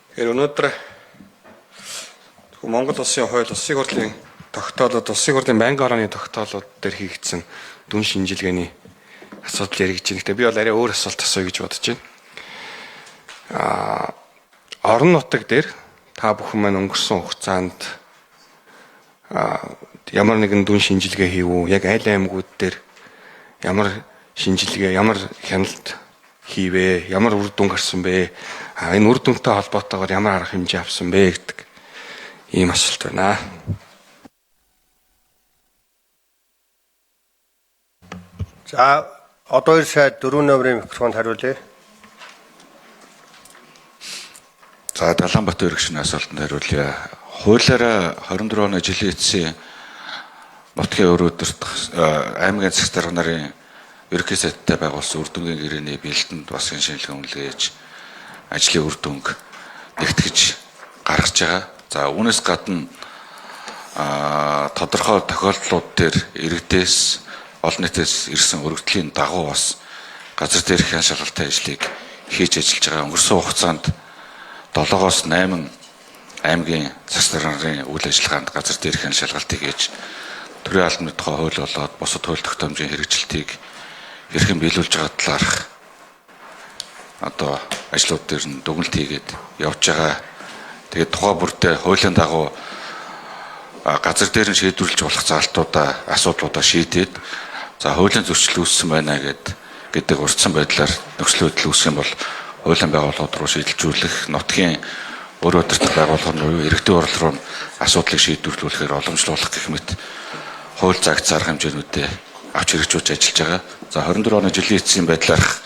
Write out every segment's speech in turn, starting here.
Тэгэхээр өнөөдөр Монгол улсын хууль, улсын хурлын тогтоолууд, улсын хурлын байнгын хорооны тогтоолууд дээр хийгдсэн дүн шинжилгээний асуудал яригдж байна. Гэхдээ би бол арай өөр асуулт асууя гэж бодож байна. Орон нутаг дээр та бүхэн маань өнгөрсөн хугацаанд ямар нэгэн дүн шинжилгээ хийв үү? Яг аль аймагуд дээр ямар шинжилгээ, ямар хяналт хийвэ? Ямар үр дүн гарсан бэ? Энэ үр дүнтэй холбоотойгоор ямар арга хэмжээ авсан бэ гэдэг ийм асуулт байна. За, одоо хоёр сайд 4 номерын микрофонд хариулъя. За, Далаанбат өргөшний асуултанд хариулъя. Хуулиараа 24 оны жилийн эцсийн нутгийн өр өдөрт аймгийн засаг дарга нарын ерөнхий сайдтай байгуулсан үр дүнгийн гэрээний бэлтэнд бас энэ шинжилгээ үнэлгээж ажлын үр дүнг нэгтгэж гаргаж байгаа. За, үүнээс гадна тодорхой тохиолдлууд дээр иргэдээс олон нийтээс ирсэн өргөдлийн дагуу бас газар дээрх хян шалгалтай ажлыг хийж ажиллаж байгаа. Өнгөрсөн хугацаанд 7-оос 8 аймгийн засаг даргын үйл ажиллагаанд газар дээрх хян шалгалтыг хийж төрийн албаны тухай хууль болоод бусад хууль тогтоомжийн хэрэгжилтийг хэрхэн биелүүлж байгаа талаарх одоо ажлууд дээр нь дүгнэлт хийгээд явж байгаа. Тэгээд тухай бүрдээ хуулийн дагуу газар дээр нь шийдвэрлэж болох заалтуудаа, асуудлуудаа шийдээд, за, хуулийн зөрчил үүссэн байна гэдэг урьдсан байдлаар нөхцөл байдал үүсэх юм бол хуулийн байгууллагууд руу шийдэлжүүлэх, нутгийн өөр удирдах байгууллага руу, иргэдийн хурал руу асуудлыг шийдвэрлүүлэхээр боломжлуулах гэх мэт хууль загц арга хэмжээнүүдээ авч хэрэгжүүлж ажиллаж байгаа. За, 24 оны жилийн эцсийн байдлаарх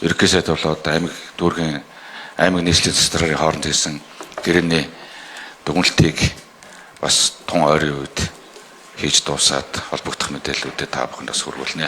ерөнхий сайд болоод аймаг дүүргийн аймаг нийслэлийн засаг даргын хооронд хийсэн гэрээний дүгнэлтийг бас тун ойрын үед хийж дуусаад холбогдох мэдээллүүдэд та бүхэнд бас хүргүүлнэ.